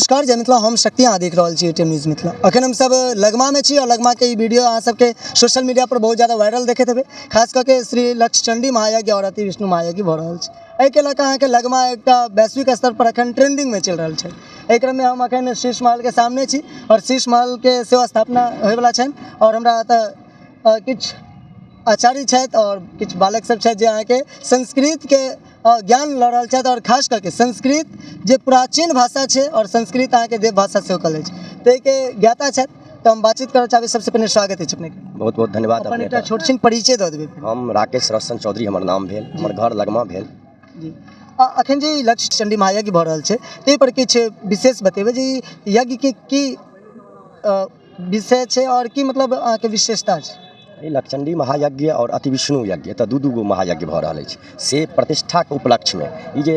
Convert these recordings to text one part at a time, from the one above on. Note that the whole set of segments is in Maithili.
नमस्कार, जय मिथिला। हम शक्ति, अहाँ देख रहल छी एटीएम न्यूज़ मिथिला। अखन हम सब लगमा में छी और लगमा के ई वीडियो अहाँ सबके सोशल मीडिया पर बहुत ज़्यादा वायरल देखैत हेबै। खास कऽ के श्री लक्षचंडी महायज्ञ और अति विष्णु महायज्ञ भऽ रहल छै। एहिके लऽ कऽ अहाँके लगमा एकटा वैश्विक स्तर पर अखन ट्रेंडिंगमे चलि रहल छै। एहि क्रममे हम अखन शीश महलके सामने छी और शीश महलके सेहो स्थापना होइवला छनि और हमरा एतऽ किछु आचार्य छथि और किछु बालक सब छथि जे अहाँके संस्कृतके ज्ञान लऽ रहल छथि और खास कऽ के संस्कृत जे प्राचीन भाषा छै और संस्कृत अहाँके देव भाषा सेहो कहल जाइ छै, ताहिके ज्ञाता छथि। तऽ हम बातचीत करऽ चाहबै। सबसँ पहिने स्वागत अछि अपनेके। बहुत बहुत धन्यवाद। अपन एकटा छोट छिन परिचय दऽ देबै। हम राकेश रोशन चौधरी हमर नाम भेल, हमर घर लगमा भेल। जी, अखन जे ई लक्ष्य चंडी महायज्ञ भऽ रहल छै ताहि पर किछु विशेष बतेबै जे ई यज्ञके की विषय छै और की मतलब अहाँके विशेषता छै। ई लक्षचंडी महायज्ञ और अति विष्णु यज्ञ एतऽ दू दू गो महायज्ञ भऽ रहल अछि। से प्रतिष्ठाके उपलक्ष्यमे ई जे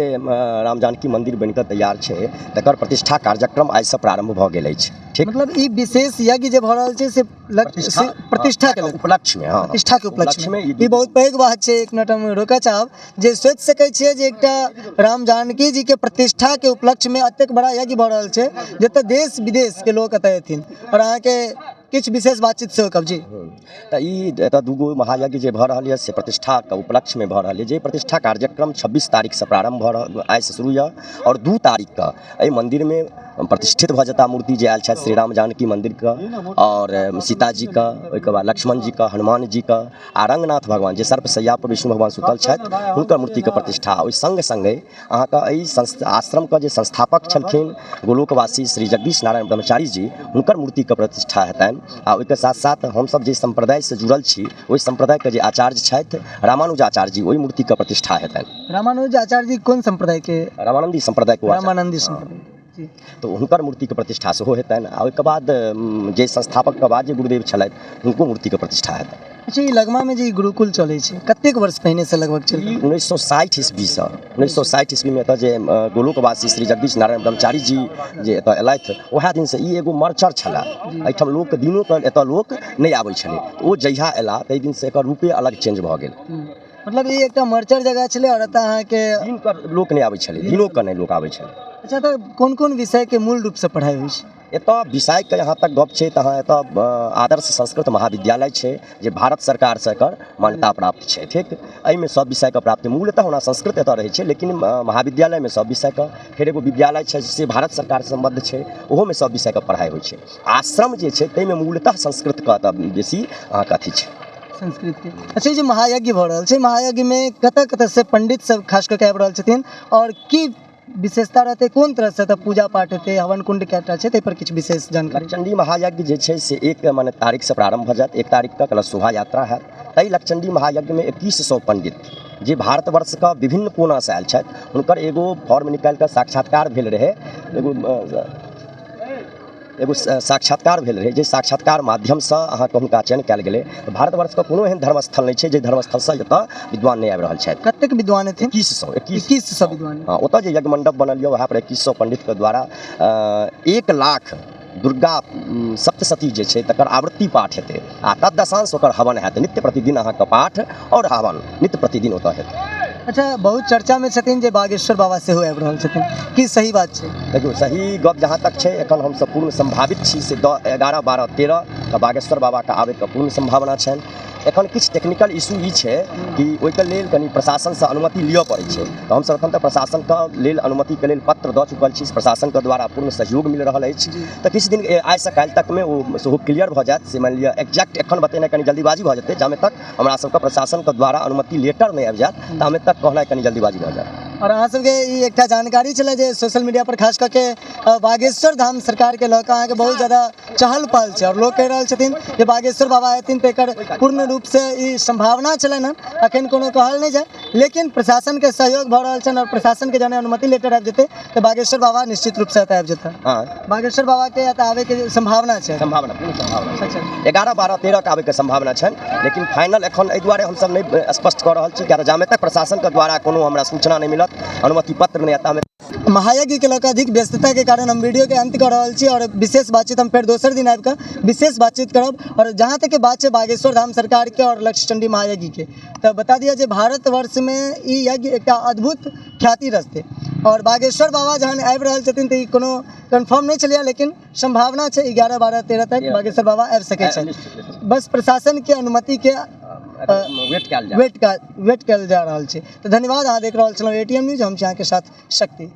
राम जानकी मन्दिर बनिकऽ तैयार छै तकर प्रतिष्ठा कार्यक्रम आइसँ प्रारम्भ भऽ गेल अछि। ठीक, मतलब ई विशेष यज्ञ जे भऽ रहल छै से प्रतिष्ठाके उपलक्ष्यमे। हँ, प्रतिष्ठाके उपलक्ष्यमे ई बहुत पैघ बात छै। एक मिनट हम रोकऽ चाहब जे सोचि सकै छियै जे एकटा राम जानकी जीके प्रतिष्ठाके उपलक्ष्यमे एतेक बड़ा यज्ञ भऽ रहल छै जतऽ देश विदेशके लोक एतऽ एथिन आओर अहाँके किछु विशेष बातचीत सेहो करब। जी, तऽ ई एतऽ दूगो महायज्ञ जे भऽ रहल यऽ से प्रतिष्ठाके उपलक्ष्यमे भऽ रहल यऽ, जे प्रतिष्ठा कार्यक्रम 26 तारीखसँ प्रारम्भ भऽ रहल, आइसँ शुरू यऽ आओर 2 तारीखके एहि मन्दिरमे प्रतिष्ठित भऽ जेता मूर्ति जे आयल छथि श्री राम जानकी मन्दिरके आओर सीताजीके, ओहिके बाद लक्ष्मण जीके, हनुमान जीके आ रङ्गनाथ भगवान जे सर्पशैया पर विष्णु भगवान सुतल छथि हुनकर मूर्तिके प्रतिष्ठा। ओहि सङ्ग सङ्गे अहाँके एहि संस्था आश्रमके जे संस्थापक छलखिन गोलोकवासी श्री जगदीश नारायण ब्रह्मचारी जी, हुनकर मूर्तिके प्रतिष्ठा हेतनि। आ ओहिके साथ साथ हमसभ जे सम्प्रदायसँ जुड़ल छी ओहि सम्प्रदायके जे आचार्य छथि रामानुजाचार्य जी, ओहि मूर्तिके प्रतिष्ठा हेतनि। रामानुज आचार्य जी कोन सम्प्रदायके? रामानन्दी सम्प्रदायके। रामानन्दी सम्प्रदाय। तऽ हुनकर मूर्तिके प्रतिष्ठा सेहो हेतनि आ ओहिके बाद जे संस्थापकके बाद जे गुरुदेव छलथि हुनको मूर्तिके प्रतिष्ठा हेतनि। अच्छा, ई लगमामे जे ई गुरुकुल चलै छै कतेक वर्ष पहिनेसँ लगभग चलि? 1960 ईस्वीसँ। 1960 ईस्वीमे एतऽ जे गोलोकवासी श्री जगदीश नारायण ब्रह्मचारी जी जे एतऽ एलथि उएह दिनसँ। ई एगो मरचर छलए, एहिठाम लोक दिनोके एतऽ लोक नहि आबै छलै। ओ जहिया अयला ताहि दिनसँ एकर रूपे अलग चेंज भऽ गेल। मतलब ई एकटा मरचर जगह छलै आओर एतऽ अहाँके दिनके लोक नहि आबै छलै, दिनोके नहि लोक आबै छलै। अच्छा, तऽ कोन कोन विषयके मूल रूपसँ पढ़ाइ होइ छै एतऽ? विषयके यहाँ तक गप छै तऽ अहाँ एतऽ आदर्श संस्कृत महाविद्यालय छै जे भारत सरकारसँ एकर मान्यता प्राप्त छै। ठीक, एहिमे सब विषयके प्राप्ति मूलतः ओना संस्कृत एतऽ रहै छै, लेकिन महाविद्यालयमे सब विषयके। फेर एगो विद्यालय छै से भारत सरकारसँ सम्बद्ध छै, ओहोमे सब विषयके पढ़ाइ होइ छै। आश्रम जे छै ताहिमे मूलतः संस्कृतके एतऽ बेसी अहाँके अथी छै संस्कृतके। अच्छा, ई जे महायज्ञ भऽ रहल छै, महायज्ञमे कतऽ कतऽसँ पंडित सब खास कऽ के आबि रहल छथिन आओर की विशेषता रहतै, कोन तरहसँ एतऽ पूजा पाठ हेतै, हवन कुण्ड कएटा छै, ताहिपर किछु विशेष जानकारी। लक्षचंडी महायज्ञ जे छै से 1 मने तारीखसँ प्रारम्भ भऽ जायत। 1 तारीखके कलश शोभा यात्रा हैत। ताहि लक्षचंडी महायज्ञमे 2100 पंडित जे भारतवर्षके विभिन्न कोनासँ आयल छथि हुनकर एगो फॉर्म निकालि कऽ साक्षात्कार भेल रहै, एगो एगो साक्षात्कार भेल रहै, जे साक्षात्कार माध्यमसँ अहाँके हुनका चयन कयल गेलै। भारतवर्षके कोनो एहन धर्मस्थल नहि छै जे धर्मस्थलसँ एतऽ विद्वान नहि आबि रहल छथि। कतेक विद्वान हेथिन? 2100। 2100 विद्वान। हँ, ओतऽ जे यज्ञ मण्डप बनल यऽ वएह पर 2100 पंडितके द्वारा 1 लाख दुर्गा सप्तशती जे छै तकर आवृत्ति पाठ हेतै आ तद्दशांश ओकर हवन हैत। नित्य प्रतिदिन अहाँके पाठ आओर हवन नित्य प्रतिदिन ओतऽ हेतै। अच्छा, बहुत चर्चामे छथिन जे बागेश्वर बाबा सेहो आबि रहल छथिन, की सही बात छै? देखियौ, सही गप जहाँ तक छै एखन हमसब पूर्ण सम्भावित छी से 10, 11, 12, 13 के बागेश्वर बाबाके आबैके पूर्ण सम्भावना छनि। एखन किछु टेक्निकल इशू ई छै कि ओहिके लेल कनि प्रशासनसँ अनुमति लिअ पड़ै छै, तऽ हमसब एखन तक प्रशासनके लेल अनुमतिके लेल पत्र दऽ चुकल छी। प्रशासनके द्वारा पूर्ण सहयोग मिल रहल अछि, तऽ किछु दिन आइसँ काल्हि तकमे ओ सेहो क्लियर भऽ जायत। से मानि लिअ एक्जैक्ट एखन बतेनाइ कनि जल्दीबाजी भऽ जेतै। जामे तक हमरा सबके प्रशासनके द्वारा अनुमति लेटर नहि आबि जायत तामे तक कहनाइ कनि जल्दीबाजी भऽ जायत। आओर अहाँ सबके ई एकटा जानकारी छलै जे सोशल मीडिया पर खास कऽ के बागेश्वर धाम सरकारके लऽ कऽ अहाँके बहुत ज्यादा चहल पहल छै आओर लोक कहि रहल छथिन जे बागेश्वर बाबा एथिन, तऽ एकर पूर्ण रूपसँ ई सम्भावना छलनि हँ। अखन कोनो कहल नहि जाय, लेकिन प्रशासनके सहयोग भऽ रहल छनि आओर प्रशासनके जहने अनुमति लेटर आबि जेतै तऽ बागेश्वर बाबा निश्चित रूपसँ एतऽ आबि जेता। हँ, बागेश्वर बाबाके एतऽ आबैके सम्भावना छै। सम्भावना, पूर्ण सम्भावना छै। अच्छा, 11, 12, 13 के आबैके सम्भावना छनि, लेकिन फाइनल एखन एहि दुआरे हमसब नहि स्पष्ट कऽ रहल छी किया तऽ जामे तक प्रशासनके द्वारा कोनो हमरा सूचना नहि मिलत, अनुमति पत्र नहि आयत, तामे। महायज्ञके लऽ कऽ अधिक व्यस्तताके कारण हम वीडियोके अंत कऽ रहल छी आओर विशेष बातचीत हम फेर दोसर दिन आबि कऽ विशेष बातचीत करब। आओर जहाँ तक बात छै बागेश्वर धाम सरकारके आओर लक्षचंडी महायज्ञके, तऽ बता दिअ जे भारतवर्षमे ई यज्ञ एकटा अद्भुत ख्याति रचतै। आओर बागेश्वर बाबा जहन आबि रहल छथिन तऽ ई कोनो कन्फर्म नहि छलैए, लेकिन सम्भावना छै 11, 12, 13 तक बागेश्वर बाबा आबि सकै छथि। बस प्रशासनके अनुमतिके वेट कयल जा वेट कयल जा रहल छै। तऽ धन्यवाद, अहाँ देख रहल छलहुँ एटीएम न्यूज, हम छी अहाँके साथ शक्ति।